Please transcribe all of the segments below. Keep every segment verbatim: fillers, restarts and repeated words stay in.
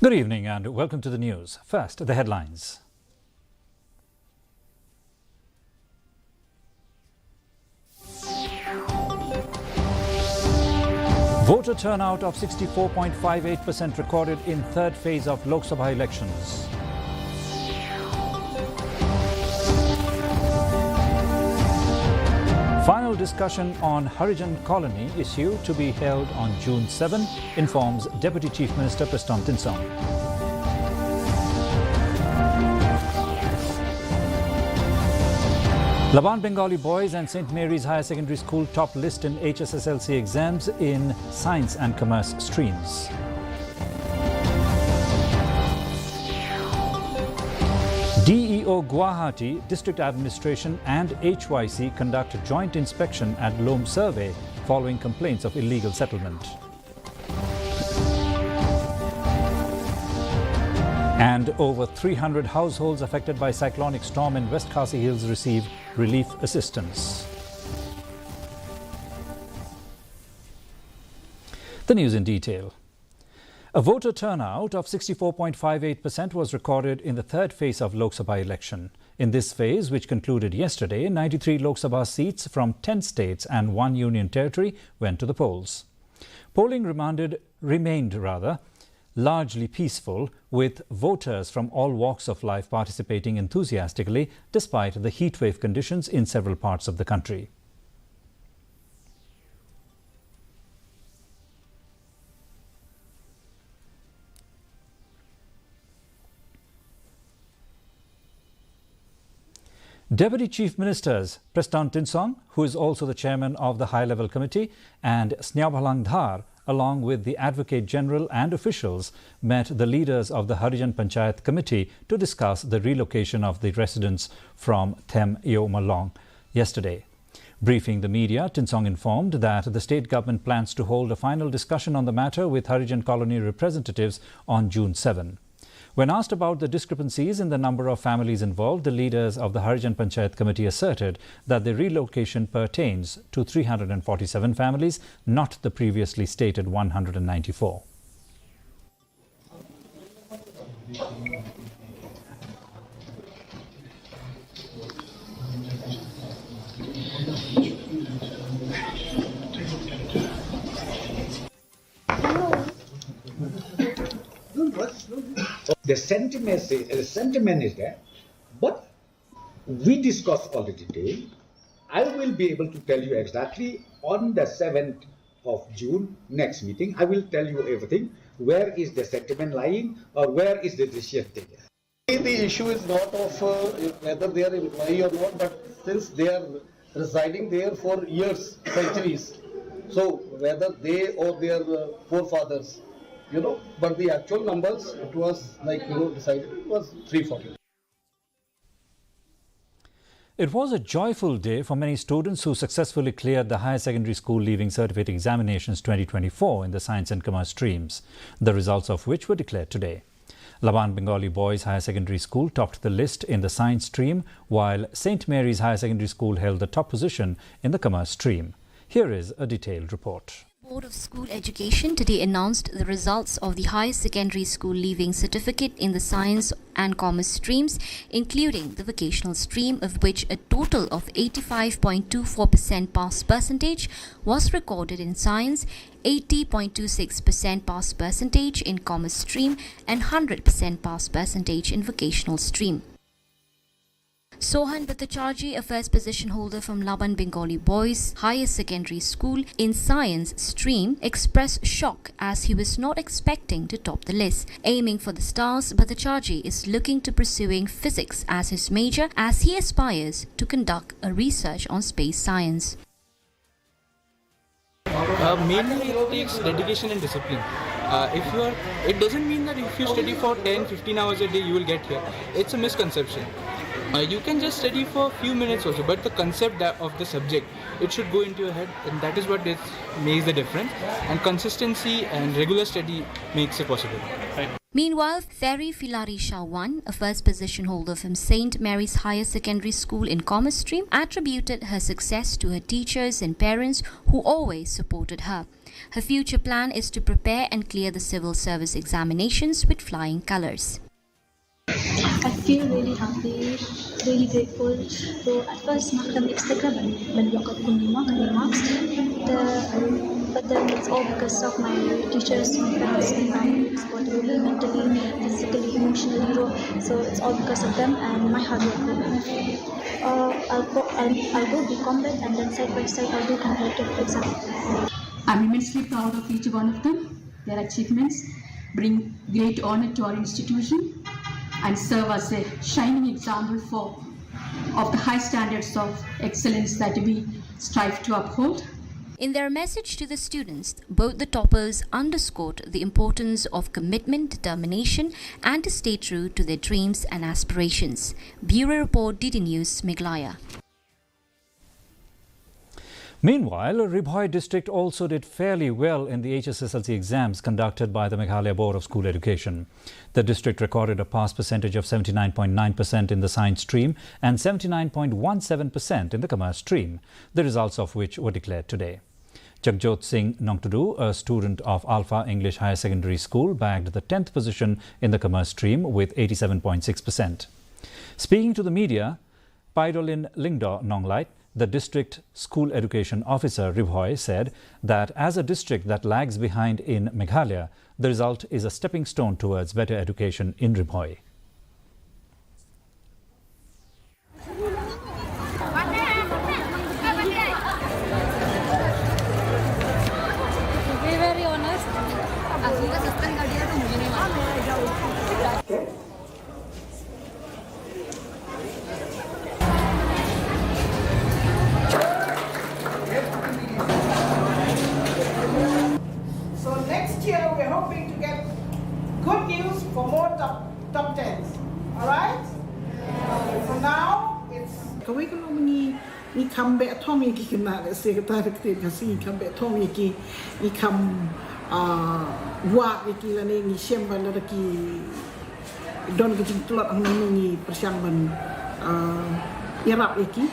Good evening and welcome to the news. First, the headlines. Voter turnout of sixty-four point five eight percent recorded in third phase of Lok Sabha elections. Final discussion on Harijan Colony issue to be held on June seven, informs Deputy Chief Minister Prestone Tynsong. Laban Bengali Boys and Saint Mary's Higher Secondary School top list in H S S L C exams in science and commerce streams. D E O Guwahati, District Administration and H Y C conduct joint inspection at Lom Survey following complaints of illegal settlement. And over three hundred households affected by cyclonic storm in West Khasi Hills receive relief assistance. The news in detail. A voter turnout of sixty-four point five eight percent was recorded in the third phase of Lok Sabha election. In this phase, which concluded yesterday, ninety-three Lok Sabha seats from ten states and one union territory went to the polls. Polling remanded, remained rather, largely peaceful, with voters from all walks of life participating enthusiastically despite the heatwave conditions in several parts of the country. Deputy Chief Ministers Prestone Tynsong, who is also the chairman of the High Level Committee, and Sniawbhalang Dhar, along with the Advocate General and officials, met the leaders of the Harijan Panchayat Committee to discuss the relocation of the residents from Them Iew Mawlong yesterday. Briefing the media, Tynsong informed that the state government plans to hold a final discussion on the matter with Harijan Colony representatives on June seven. When asked about the discrepancies in the number of families involved, the leaders of the Harijan Panchayat Committee asserted that the relocation pertains to three hundred and forty-seven families, not the previously stated one hundred and ninety-four. The sentiment, the sentiment is there, but we discussed all the detail. I will be able to tell you exactly on the seventh of June, next meeting. I will tell you everything. Where is the sentiment lying, or where is the decision taken? The issue is not of, uh, whether they are employee or not, but since they are residing there for years, centuries, so whether they or their, uh, forefathers, you know, but the actual numbers, it was like, you know, decided, it was three forty. It was a joyful day for many students who successfully cleared the Higher Secondary School Leaving Certificate Examinations twenty twenty-four in the Science and Commerce streams, the results of which were declared today. Laban Bengali Boys Higher Secondary School topped the list in the Science stream, while Saint Mary's Higher Secondary School held the top position in the Commerce stream. Here is a detailed report. Board of School Education today announced the results of the Higher Secondary School Leaving Certificate in the Science and Commerce streams, including the Vocational stream, of which a total of eighty-five point two four percent pass percentage was recorded in Science, eighty point two six percent pass percentage in Commerce stream, and hundred percent pass percentage in Vocational stream. Sohan Bhattacharjee, a first position holder from Laban Bengali Boys Higher Secondary School in Science stream, expressed shock as he was not expecting to top the list. Aiming for the stars, Bhattacharjee is looking to pursuing physics as his major as he aspires to conduct a research on space science. Uh, mainly, it takes dedication and discipline. Uh, if you are, it doesn't mean that if you study for ten, fifteen hours a day, you will get here. It's a misconception. Uh, you can just study for a few minutes also, but the concept that, of the subject, it should go into your head, and that is what is, makes the difference. And consistency and regular study makes it possible. Meanwhile, Theri Filari Shawan, a first position holder from Saint Mary's Higher Secondary School in Commerce Stream, attributed her success to her teachers and parents who always supported her. Her future plan is to prepare and clear the civil service examinations with flying colours. I feel really happy, really grateful. So at first, ma khlem expect ban ban ïoh kat kum ni ma kane marks. The, but then it's all because of my teachers, my parents, and my supporting me mentally, physically, emotionally. So it's all because of them and my hard work. Uh, I'll go, I'll, I'll go B.Com Lit and then side by side I'll do competitive exam. I'm immensely proud of each one of them. Their achievements bring great honor to our institution and serve as a shining example for of the high standards of excellence that we strive to uphold. In their message to the students, both the toppers underscored the importance of commitment, determination, and to stay true to their dreams and aspirations. Bureau Report, D D News, Meghalaya. Meanwhile, Ri Bhoi district also did fairly well in the H S S L C exams conducted by the Meghalaya Board of School Education. The district recorded a pass percentage of seventy-nine point nine percent in the science stream and seventy-nine point one seven percent in the commerce stream, the results of which were declared today. Jagjot Singh Nongtudu, a student of Alpha English Higher Secondary School, bagged the tenth position in the commerce stream with eighty-seven point six percent. Speaking to the media, Paidolin Lyngdoh Nonglait, the district school education officer, Ri Bhoi, said that as a district that lags behind in Meghalaya, the result is a stepping stone towards better education in Ri Bhoi. To be very honest, असली का सस्पेंड कर दिया तो मुझे नहीं मालूम। So next year we're hoping to get good news for more top, top tens. All right? For now, it's Kawei ka long ngi, ngi kham beh thong ïa ki khynnah, lehse kata ka ktien Khasi, ngi kham beh thong ïa ki, ngi kham, ah, wad ïa ki lane ngi shem ba lada ki don ka jingtlot hangne ngi pyrshang ban, ah, ïarap ïa ki.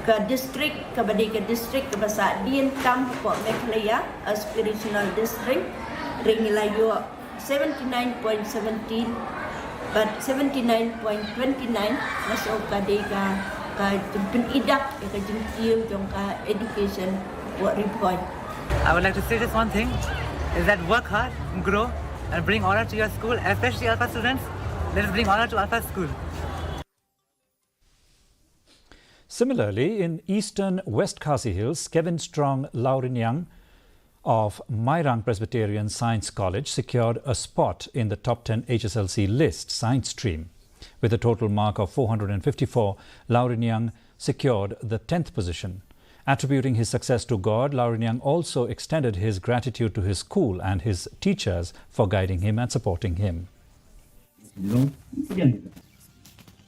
Ka district, kaba dei ka district kaba sah dien tam hapoh Meghalaya, aspirational district, hynrei ngi la ïoh seventy-nine point seventeen, but seventy-nine point twenty-nine nga sngew ka dei ka, ka jingpynidah ïa ka jingkiew jong ka education hapoh Ri Bhoi. I would like to say just one thing, is that work hard, grow, and bring honor to your school, especially Alpha students. Let us bring honor to Alpha school. Similarly, in eastern West Khasi Hills, Kevin Strong Laurinyang of Mairang Presbyterian Science College secured a spot in the top ten H S L C list science stream. With a total mark of four hundred and fifty-four, Laurinyang secured the tenth position. Attributing his success to God, Laurinyang also extended his gratitude to his school and his teachers for guiding him and supporting him.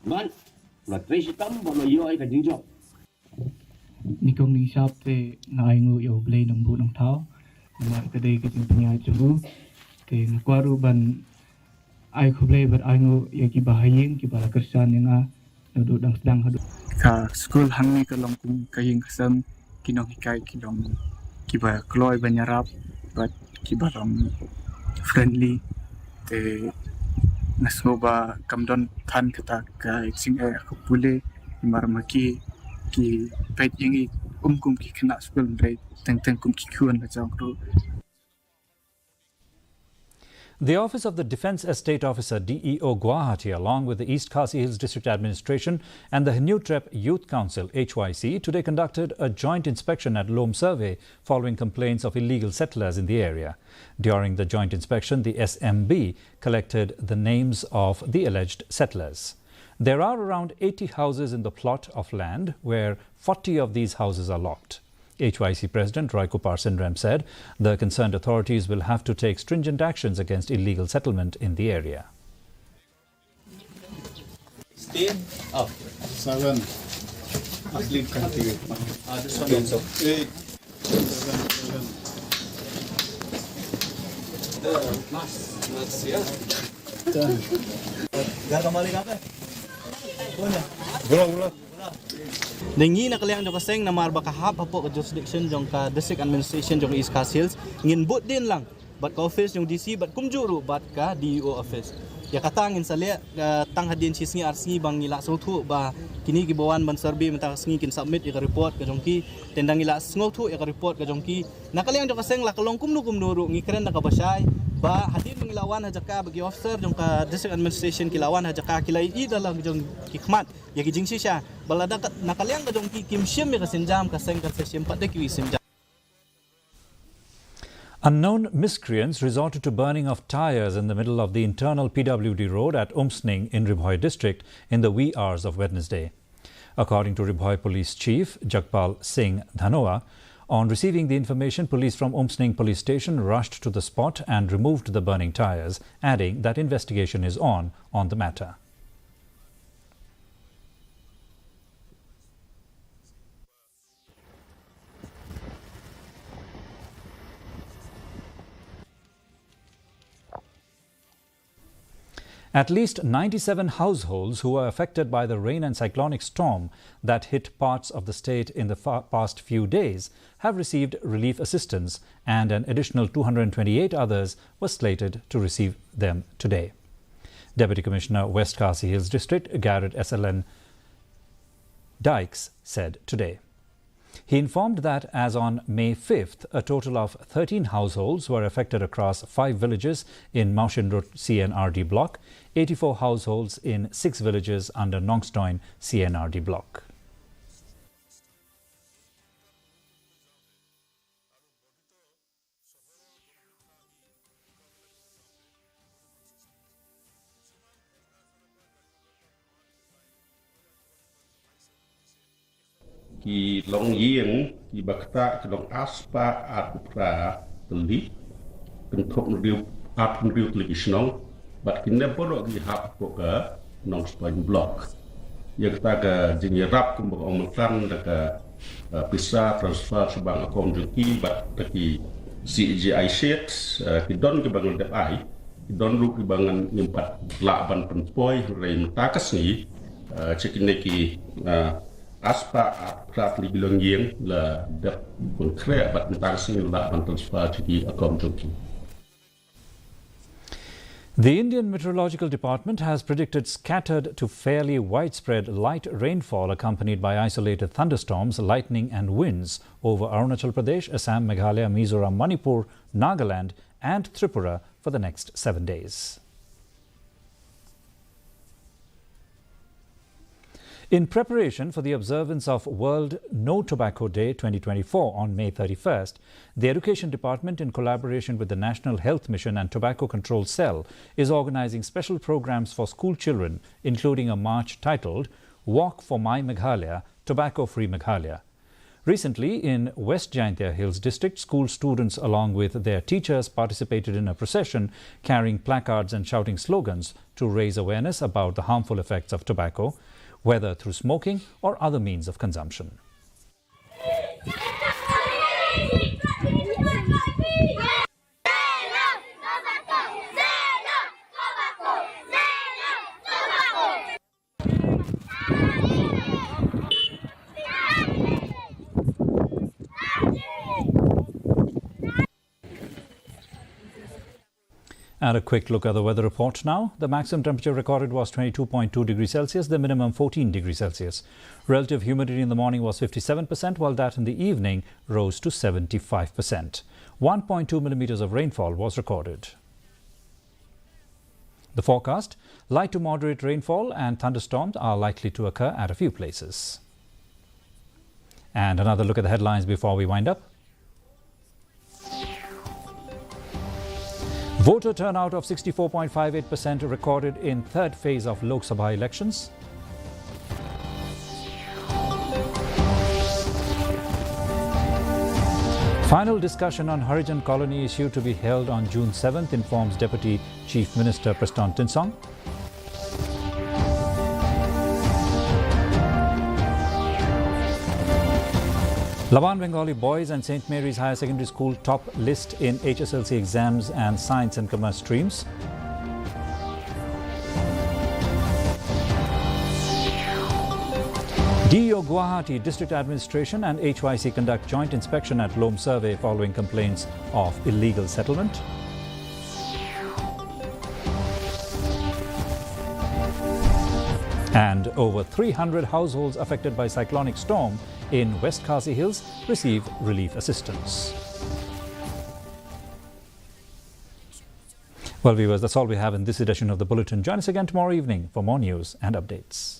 Ban, la trei shitom ba la ïoh ïa ka jingjop. Nyngkong nyngshap te nga ainguh ïa U Blei Nongbuh Nongthaw namar ka dei ka jingpynïaid jong u. Te nga kwah ruh ban ai khublei bad ainguh ïa kiba ha ïing kiba la kyrshan ïa nga naduh dang sdang haduh. Ka skul hangne ka long kum ka ïing ka sem, ki nonghikai ki long kiba kloi ban ïarap bad kiba long friendly. Te nga sngew ba kam don than kata ka jingeh ha ka pule, namar ma ki ki peit ïa ngi um kum ki khynnah skul, hynrei teng teng kum ki khun la jong ruh. The Office of the Defence Estate Officer, D E O Guwahati, along with the East Khasi Hills District Administration and the Hynniewtrep Youth Council, H Y C, today conducted a joint inspection at Lom Survey following complaints of illegal settlers in the area. During the joint inspection, the S M B collected the names of the alleged settlers. There are around eighty houses in the plot of land, where forty of these houses are locked. H Y C President Roy Kupar Synrem said the concerned authorities will have to take stringent actions against illegal settlement in the area. Sixteen up. Seven. Asli bukan tiga. Ah, this one also. Eight. Seven, seven. The mask. Mask, yeah. Da ngi na ka liang jong ka seng namar ba ka hap hapoh ka jurisdiction jong ka district administration jong East Khasi Hills, ngin bud dien lang bad ka office jong D C bad kumjuh ruh bad ka D E O office. Ïa kata ngin sa leh, eh, tang hadien shi sngi ar sngi ba ngi la sngewthuh ba kine kiba wan ban survey mynta ka sngi kin submit ïa ka report ka jong ki. Te ynda ngi la sngewthuh ïa ka report ka jong ki, na ka liang jong ka seng la ka long kumno kumno ruh, ngi kren da kaba shai ba hadien ba ngi la wan ha jaka ba ki officer jong ka district administration ki la wan ha jaka, ki la ïohi da la jong ki khmat ïa ki jingshisha, ba lada ka, na ka liang ka jong ki kim shim ïa ka sienjam, ka seng kan sa shim pat da kiwei sienjam. Unknown miscreants resorted to burning of tyres in the middle of the internal P W D road at Umsning in Ri Bhoi district in the wee hours of Wednesday. According to Ri Bhoi Police Chief Jagpal Singh Dhanoa, on receiving the information, police from Umsning Police Station rushed to the spot and removed the burning tyres, adding that investigation is on on the matter. At least ninety-seven households who were affected by the rain and cyclonic storm that hit parts of the state in the fa-, past few days have received relief assistance, and an additional two hundred twenty-eight others were slated to receive them today. Deputy Commissioner West Khasi Hills District Garod S L N Dykes said today. He informed that as on May fifth, a total of thirteen households were affected across five villages in Mawshynrut C N R D block, eighty-four households in six villages under Nongstoin C N R D block. Ki longïing kiba ktah ki long arspah arphew phra tylli, kynthup hynriew, arphew hynriew tylli ki shnong, bad kine baroh ki hap hapoh ka Nongstoin block. Ïa kata ka jingïarap kumba ka ong mynta da ka, eh, pisa transfer shabar account jong ki bad da ki C G I sheet, eh, ki don kiba ngan dep ai, ki don ruh kiba ngan ngim pat lah ban pynpoi, hynrei mynta ka sngi, eh, sha kine ki, eh, arspah arphew phra tylli ki longïing la dep pynkhreh bad mynta ka sngi la lah ban transfer sha ki account jong ki. The Indian Meteorological Department has predicted scattered to fairly widespread light rainfall accompanied by isolated thunderstorms, lightning and winds over Arunachal Pradesh, Assam, Meghalaya, Mizoram, Manipur, Nagaland and Tripura for the next seven days. In preparation for the observance of World No Tobacco Day twenty twenty-four on May thirty-first, the Education Department, in collaboration with the National Health Mission and Tobacco Control Cell, is organizing special programs for school children, including a march titled Walk for My Meghalaya, Tobacco Free Meghalaya. Recently, in West Jaintia Hills District, school students, along with their teachers, participated in a procession carrying placards and shouting slogans to raise awareness about the harmful effects of tobacco, whether through smoking or other means of consumption. And a quick look at the weather report now. The maximum temperature recorded was twenty-two point two degrees Celsius, the minimum fourteen degrees Celsius. Relative humidity in the morning was fifty-seven percent, while that in the evening rose to seventy-five percent. One point two millimeters of rainfall was recorded. The forecast: light to moderate rainfall and thunderstorms are likely to occur at a few places. And another look at the headlines before we wind up. Voter turnout of sixty-four point five eight percent recorded in third phase of Lok Sabha elections. Final discussion on Harijan Colony issue to be held on June seventh, informs Deputy Chief Minister Prestone Tynsong. Laban Bengali Boys and Saint Mary's Higher Secondary School top list in H S L C exams and science and commerce streams. D O Guwahati District Administration and H Y C conduct joint inspection at Lom Survey following complaints of illegal settlement. And over three hundred households affected by cyclonic storm in West Khasi Hills receive relief assistance. Well, viewers, that's all we have in this edition of the Bulletin. Join us again tomorrow evening for more news and updates.